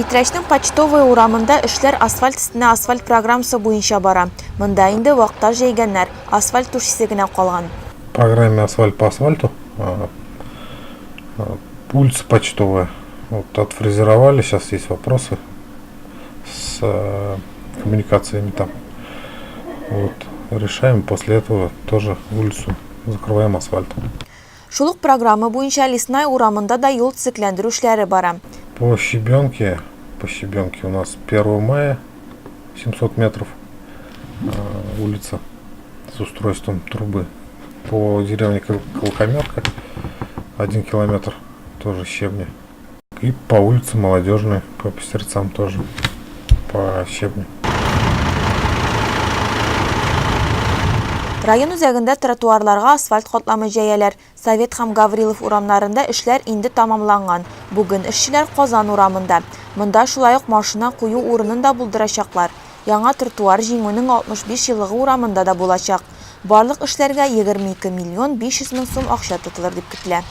Питрәчнең Почтовая урамында эшләр Асфальт өстенә асфальт программасы буенча бара. Монда инде вак таш җәйгәннәр, асфальт түшисе генә калган. Программе Асфальт по асфальту улица Почтовая. Вот отфрезеровали, сейчас есть вопросы с коммуникациями там. Вот, решаем, после этого тоже улицу закрываем асфальтом. Шул ук программа буенча Лесная урамында да юл төзекләндерү эшләре бара. По щебенке, по щебенке у нас 1 мая 700 метров улица с устройством трубы. По деревне Колокомерка 1 километр тоже щебня. И по улице Молодежной, по Пестерцам тоже, по щебню. Район үзәгендә тротуарларга асфальт катламы җәяләр. Совет һәм Гаврилов урамнарында эшләр инде тәмамланган. Бүген эшчеләр Казан урамында. Монда шулай ук машина кую урынын да булдырачаклар. Яңа тротуар Җиңүнең 65 еллыгы урамында да булачак. Барлык эшләргә 22 миллион 500 мең сум акча тотылыр дип көтелә.